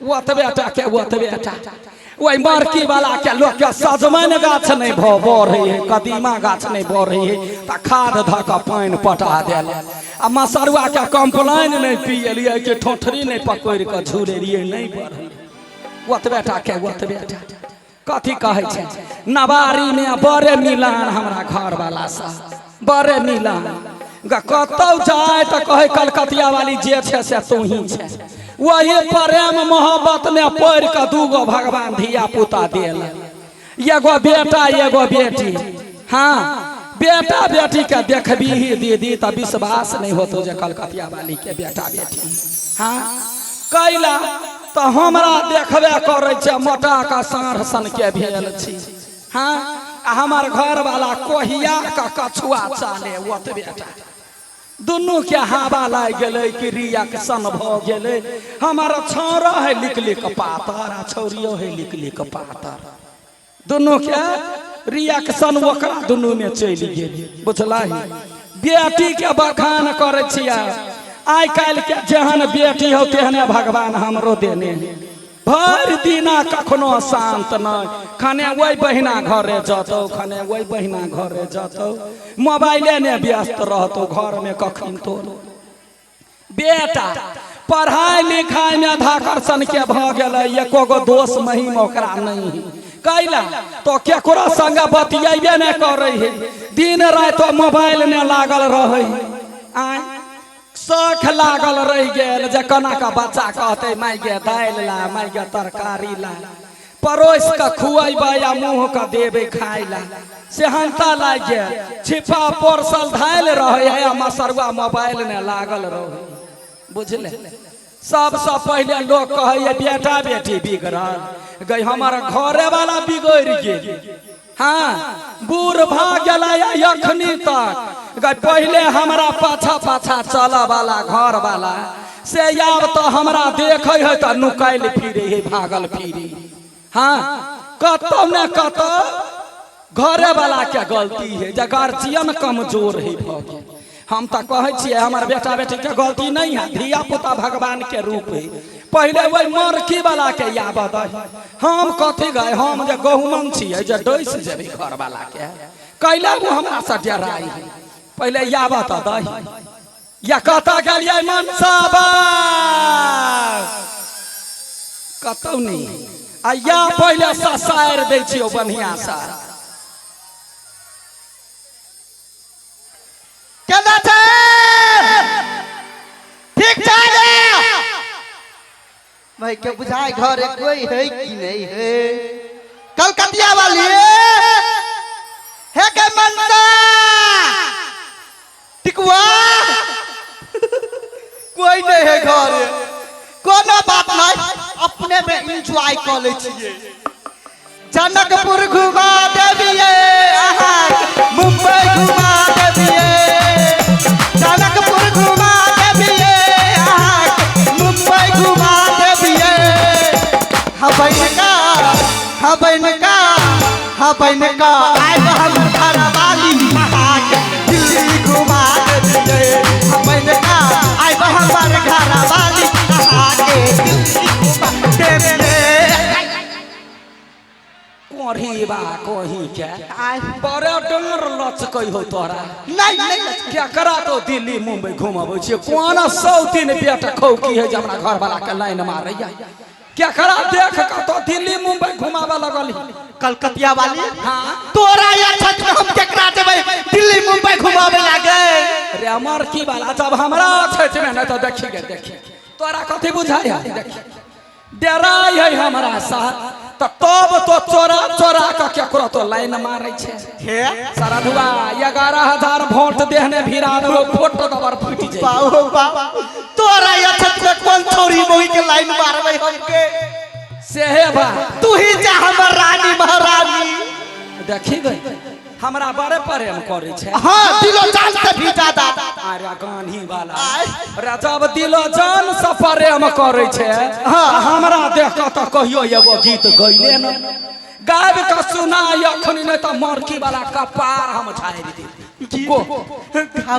ओतबे टा के ओतबे टा। ओहि मरकी वाला के लोक के सजमनि गाछ नहि भऽ बढ़ै है, कदीमा गाछ नहि बढ़ै है, तऽ खाद धऽ कऽ पानि पटा देलक। आ मसरुआ के कम्प्लाइन नहि पियलियै कि ठोठरी नहि पकड़ि कऽ झुरेलियै, नहि बढ़ै। ओतबे टा के ओतबे टा। कथी कहै छै नवारीमे बड़े मिलान हमरा घरवाला सँ बड़े मिलान। कतौ जाय तऽ कहै कलकतिया वाली जे छै से तोही छै। वही प्रेम मोहब्बत में पढ़ि कऽ दूगो भगवान धिया पुता देल, एगो बेटा एगो बेटी। हाँ, बेटा बेटी के देखबीही दीदी तऽ विश्वास नहीं होतो जे कलकतिया वाली के बेटा बेटी। हाँ, कैला तऽ हमरा देखबे करै छै मोटा का साँढ़ सन के भेल छी। हाँ, आ हमर घरवाला कोहिया का कछुआ चाले ओतबे टा। दुनू के हवा लागि गेलै कि रिएक्शन भऽ गेलै। हमर छौड़ा है लिक लिक पातर आ छौड़ियो है लिक लिक पातर, दुनू के रिएक्शन ओकरा दुनू में चलि गेल। बुझलही, बेटी के बखान करै छियै। आइ काल्हि के जेहन बेटी हो तेहने भगवान हमरो देने है। भरि दिना कखनो शांत नहि, खने ओहि बहिना घरे जतौ, खने ओहि बहिना घरे जतौ, मोबाइले ने व्यस्त रहतौ, घरमे कखन तो। बेटा पढ़ाइ लिखाइमे धाकर सनके भऽ गेलै, एको गो दोष महिम ओकरा नहि है। कैला तो केकरो संगे बतियेबे नहि करै है, दिन राति मोबाइल ने लागल रहै है। आँय, शौख लागल रहि गेल जे कोना कऽ बच्चा कहतै माय गे दालि ला, माय गे तरकारी ला, परोसि कऽ खुएबै आ मुँह कऽ देबै खाय ला। सेहनता लागि गेल। छिपा परसल धायल रहै है आ मसरुआ मोबाइल ने लागल रहै। बुझले, सबसँ पहिले लोक कहैए बेटा बेटी बिगड़ल, गई हमर घरे वाला बिगड़ि गेल। हाँ, बूढ़ भऽ गेलै अखनी तक। गई पहिले हमरा पाछा पाछा चलऽ वाला घर वाला से आब तऽ हमरा देखै है तऽ नुकायल फिरे है, भागल फिरे। हाँ, कतौ ने कतौ घरे वाला के गलती है जे गार्जियन कमजोर है भऽ गेल। हम तऽ कहै छियै हमर बेटा बेटी के गलती नहीं है, धिया पुता भगवान के रूप है। पहिले ओहि मरकी वाला के आबऽ दही। हम कथी गए, हम जे गहुमन छियै जे डसि जेबै घर वाला के, कैला ओ हमरा से डराइ है। पहिले आबऽ तऽ दही। या कतऽ गेलियै मनसा कतौ नहीं। आ या पहिले ससारि दै छियौ बढ़िया सा। केना छै? ठीक छै ने? भाई के बुझाय घर कोई है कि नहीं है? कलकतिया वाली है के मनसा टिकुआ कोई नहीं है घर। कोनो बात नहीं, अपने में एंजॉय कर ले छिए। जनकपुर घुमा देबिए, मुंबई घुमा देबिए, जनकपुर घुमा देबिए, मुंबई घुमा देबिए। हबैनका हबैनका हबैनका आब हमर घरवाली अहाँके दिल्ली घुमा देबिए। हबैनका आब हमर घरवाली अहाँके दिल्ली घुमा देबिए। कोढ़ी बा कोही के बड़े डर लचकै हो तोरा। नहीं नहीं लचकै। केकरा तो दिल्ली मुंबई घुमाबै छियै? कोन 103 बेटा खौकी है जे हमरा घर वाला के लाइन मारैया? केकरा देख के तो दिल्ली मुंबई घुमाबऽ लगल? कलकतिया वाली। हाँ। तोरा या छठ में हम केकरा देबै दिल्ली मुंबई घुमाबे लागे? रे अमर की वाला, जब हमरा छठ में नहीं तो देखी गे देखी तोरा कथी बुझाइ है? देखी डराइ है हमरा साथ तऽ तब तो चोरा चोरा के केकरो तो लाइन मारै छै। हे सरधुआ 11,000 वोट देहने भिरा देबो, फोट दबर फूटि जाइ। बाहो बा, तोरा या छठ में कोन छोरी मोही के लाइन मारबै हमके? सेहे बा। तू ही जा हमर रानी महारानी। देखी गई हमरा बड़े प्रेम करै छै। हाँ, दिलो जान से भी ज्यादा। अरे गान्ही वाला रे, जब दिलो जान से प्रेम करै छै। हाँ। हमरा देख कऽ तऽ कहियो एगो गीत गैले न। गाबि कऽ सुनाय अखनी, नहि तऽ मरकी वाला कपार हम झाड़ि देब। गो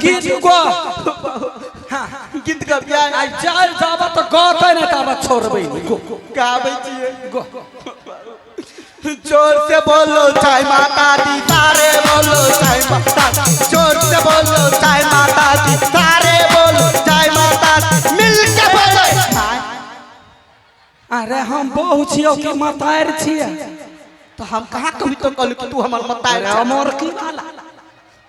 गीत गो। हाँ। गीत गबिया। आइ जाय जाबत तऽ गतै नहि ताबत छोड़बै नहि। गो। गाबै छियै। गो। जोर से बोलो जय माता दी, सारे बोलो जय माता दी। जोर से बोलो जय माता दी, सारे बोलो जय माता दी, मिल के बोलो। अरे हम बहु छियौ कि मतारि छियै? तो हम कहाँ कभी तो कहलू कि तू हमर मतारि अरे छे। अमर की वाला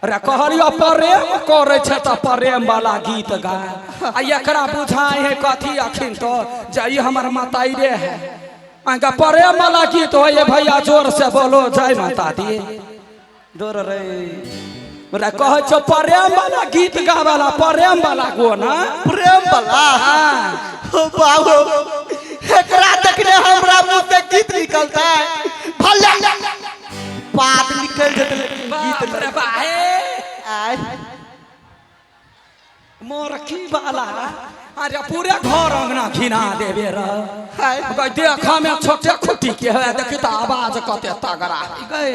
अरे कहलियो प्रेम करे छै तऽ प्रेम वाला गीत गा, आ एकरा बुझाइ है कथी अखिन तो जे ई हमर मताइरे है। अहाँके प्रेम वाला गीत होइए भैया, जोर से बोलो जय माता दी। डोर रे रे कहै छौ प्रेम वाला गीत गावला, प्रेम वाला गो ना। प्रेम वाला? हाँ। हो बाबू, एकरा देखने हमरा मुंह से गीत निकलता है, भले बात निकल जेतै लेकिन गीत बाप रे बा, हे। आय। मोरखी वाला, अरे पूरे घर अंगना घिना देबे रह। हाय। गई देखा में छोटे खुटी के है, देखी तऽ आवाज कते तगड़ा है गई।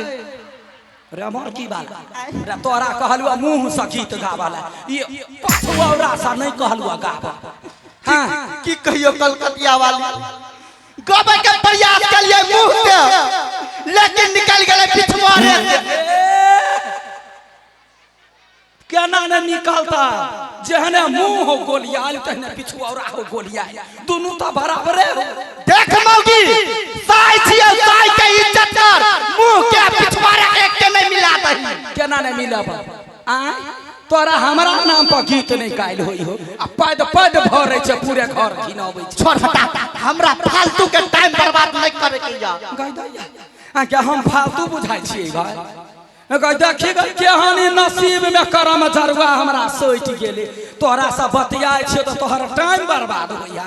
रे मोरकी वाला रे, तोरा कहलुआ मुंह से गीत गावला, ई पछुआ सा नहीं कहलुआ गावा। हाँ। की कहियो कलकतिया वाली, गबै के प्रयास के लिए मुंह से, लेकिन निकल गेलै पिछवाड़े से। केना ने निकलता? जेहने मुंह हो गोलियाल तेहने पिछुआ हो गोलियाल, दुनू तऽ बराबरे हो। देख मौगी, साय छियै, साय के इज्जत कर। मुंह के पिछवाड़े एक के नहीं मिला दही। केना ने मिलब? आय तोरा हमरा नाम पर गीत नहीं गायल होई हो, आ पद पद भरै छै, पूरे घर घिनाबै छै। छोड़, हटा, हमरा फालतू के टाइम बर्बाद नहीं करे के या। गाय दैया, आ क्या हम फालतू बुझाइ छियै? गाय गाय देखी गई केहन ई नसीब में करम जरुआ हमरा सटि गेलै। तोरा से बतियाइ छियै तऽ तोहर टाइम बर्बाद होइया।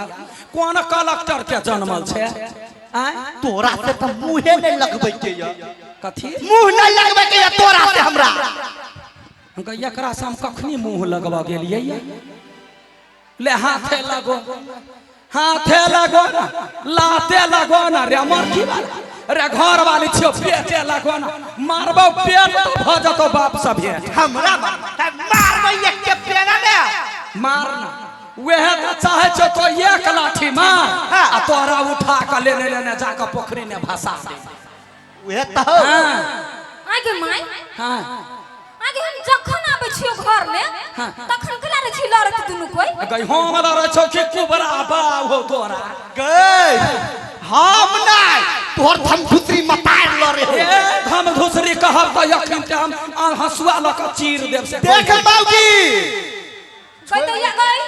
कोन कलेक्टर के जनमल छै आय? तोरा से तऽ मुंहे नहीं लगबै के या। कथी? मुंह नहीं लगबै के या तोरा से हमरा। हम कहिए एकरा से हम कखनी मुंह लगबऽ गेलियै या? ले हाथे लगो, हाथे लगो ना, लाते लगो ना। रे मरकी वाला रे, घर वाली छियो, पेटे लगो ना, मारबो पेट तो भऽ जतो बाप से भेंट। हमरा मारबै एक के पेना ने। मारना वह तऽ चाहे छौ तो एक लाठी मार आ तोरा उठा कऽ लेने लेने जाकऽ पोखरि ने भसा दे। उहे तऽ हो। हाँ। आगे माय। हाँ। आगे हम जखन आबै छियो घर में हाँ। तखन केना रहै छी लड़त दुनू कोई? गई हम लड़ै छौ कि कुबरा बाप हो तोरा? गई हम नहीं, तोहर धम धुसरी मतार लड़े हो। ए धम धुसरी कहब तऽ यखन ते हम हंसुआ लऽ कऽ चीर देब से। देख मौगी। गई दैया गई,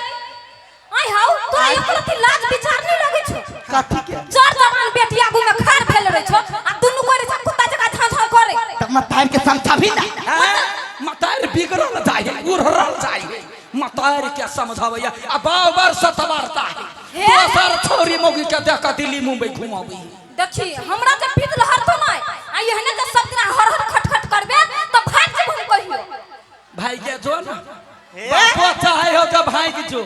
आइ हाउ तोरा एको रत्ती लाज विचार नहीं लगै छौ? कथी के? जर जवान बेटी आगू में खाड़ भेल रहै छौ आ दुनू कोई रहै छौ कुत्ता जकाँ झाँ झाँ करे। तऽ मतार के समझाबी ना। हैं? मतार बिगड़ल जाइ है, उड़ल जाइ है, मतार के समझाबैया आ बाबर सतवारता है। हे? दोसर छौरी मौगी के देख कऽ दिल्ली मुंबई घुमाबै। देखी हमरा के पीत लहर तो नहीं आ एहने जे सब दिना हर हर खट खट करबे तऽ भागि जेबो हम कहियो। भाई के जो ना, बापो चाहे हो तो भाई के जो।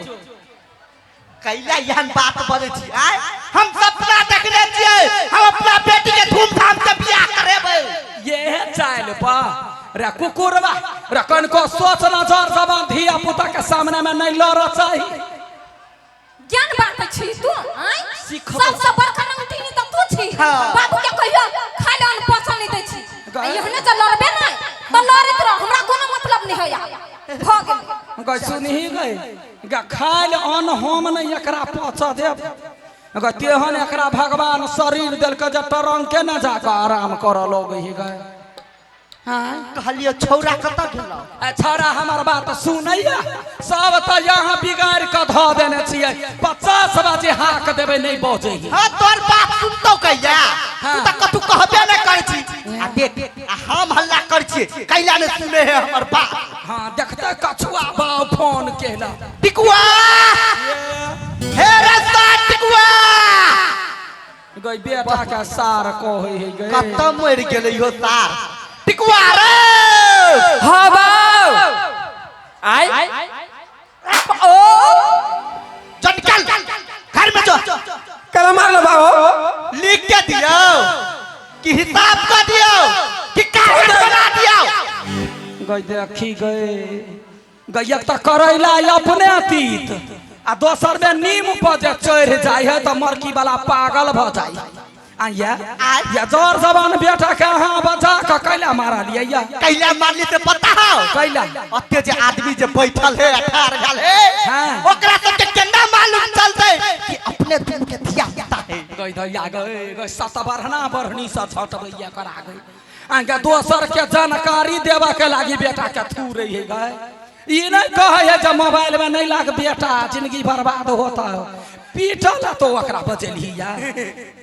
कैला एहन बात बजै छी? आय हम सपना देखने छियै, हम अपना बेटी के धूमधाम से बियाह करेबै। ये चाइल पा रे कुकुरवा रे, कनको सोच नजर जबान धिया पुता के सामने में नहीं लड़ चाही। ज्ञान बांटै छी तू आय? सीखब। सबसँ बड़का नंगटिनी तऽ तू छी। हाँ। बाबू के कहियो खाय ले अन्न पचल नहीं दै छी। आ एहने जे लड़बे नहीं तऽ लड़ैत रह, हमरा कोनो मतलब नहीं होया, भऽ गेलै। गई सुनही गई गा, खाइल अन्न हम नहीं एकरा पच देब ग। तेहन एकरा भगवान शरीर देलकै जे टरंग के न जाकऽ आराम करऽ लगै है गए। हाँ। कहलियै छौड़ा कतऽ गेलौ? आ छौड़ा हमर बात सुनैया? सब तऽ यहाँ बिगाड़ि कऽ धऽ देने छियै। 50 बजे हाक देबै, नहीं बजै है। हाँ, तोहर बात सुनतौ कहिया? तू तऽ कतू कहबे नहि करै छी। आ देख, आ हम हल्ला करै छियै, कैला नहि सुने है हमर बात? हाँ, देखते कछुआ बाव फोन केला। टिकुआ, हे रस्ता टिकुआ। गई बेटा के सार कहै है गई। कतऽ मरि गेलै यो सार टिकुआ रे? हाँ बाऊ, आय ओ। जो निकल, घर में जो। कल मार लो बाबू। लिख के दियो। कि हिसाब कर दियो कि कागज बना दियो। गई देखी गए गैयक तऽ करैला अपने अतीत आ दोसर में नीम पर जे चढ़ जाय है तऽ मरकी वाला पागल भ जाय। आ या या जोर जबान बेटा के अहाँ बजा के कैला मारलियै या? कैला मारली से पता हो? कैला? ओते जे आदमी जे बैठल है ठार भेल है, हाँ। ओकरा सबके केना मालूम चलतै कि अपने दूध के धिया पुता है। गई दैया गई गई सतबरहना बढ़नी से छटबैया करा गई। अहाँके दोसर के जानकारी देबा के लागी बेटा के थू रही है गए। ई नहीं कहे है जे मोबाइल में नहीं लाग बेटा जिंदगी बर्बाद होता है। पीटल तो ओकरा बजेलही या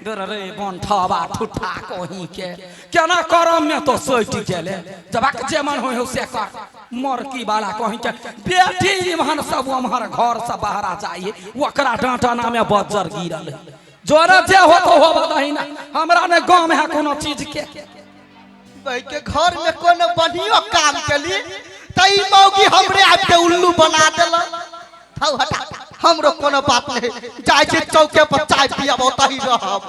दर रे बंठवा ठुठा कहीं के केना करम में तो सटि गेले। जब जे मन होय हो से कर। मरकी वाला कहीं के बेटी इमहर सब उमहर घर से बाहर जाइए ओकरा डांटना में बज्जर गिरल है। जोरे जे हो तो होबा दही ना, हमरा ने गाँव में है कोनो चीज के। भाई के घर में कोनो बढ़ियो काम केली त ई मौगी हमरे आब के उल्लू बना देलक। हौ हटा, हमरो कोनो बात नहीं, जाय छी चौके पर चाय पियब ओतही रहब।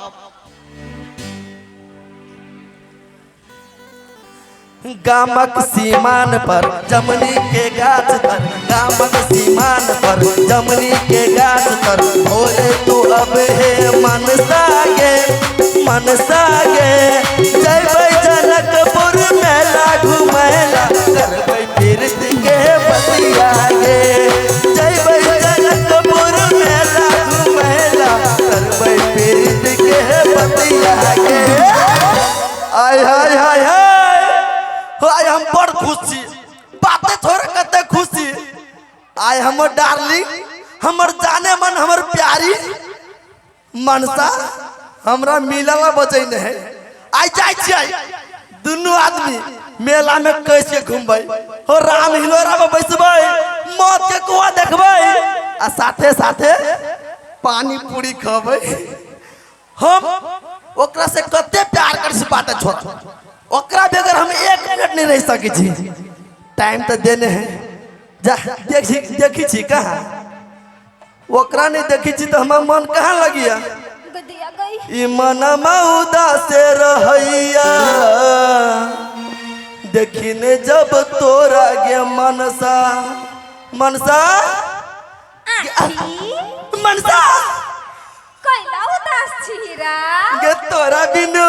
गामक सीमान पर जमनी के गाछ तर, गामक सीमान पर जमनी के गाछ तर, भोरे तू अब हे मनसा गे मनसा गे, जयबै जनकपुर मेला घुमेला, करबै तीर्थ के बतिया गे, जयबै जनकपुर मेला घुमेला, करबै तीर्थ के बतिया गे। आय हाय हाय हाय हो, आइ हम बड़ खुश छी, बाते थोड़े कते खुशी। आइ हमर डार्लिंग, हमर जाने मन, हमर प्यारी मनसा हमरा मिलला बचैने है। आइ जाइ छियै दुनू आदमी मेला में कैसे घूमबै, हो राम हिलोरा में बैसबै, मौत के कुआं देखबै आ साथे साथे पानी पूरी खबै। हम ओकरा से कते प्यार कर छी बात छोड़, ओकरा बगैर हम एक मिनट नहीं रह सकै छी। टाइम तो देने है, जा देखी छी कहाँ ओकरा नहीं देखी छी तो हमार मन कहाँ लगिया। ई मनमा उदास रहैया, देखिने जब तोरा गे मनसा मनसा मनसा कैला उदास छी रा गे तोरा बिनु।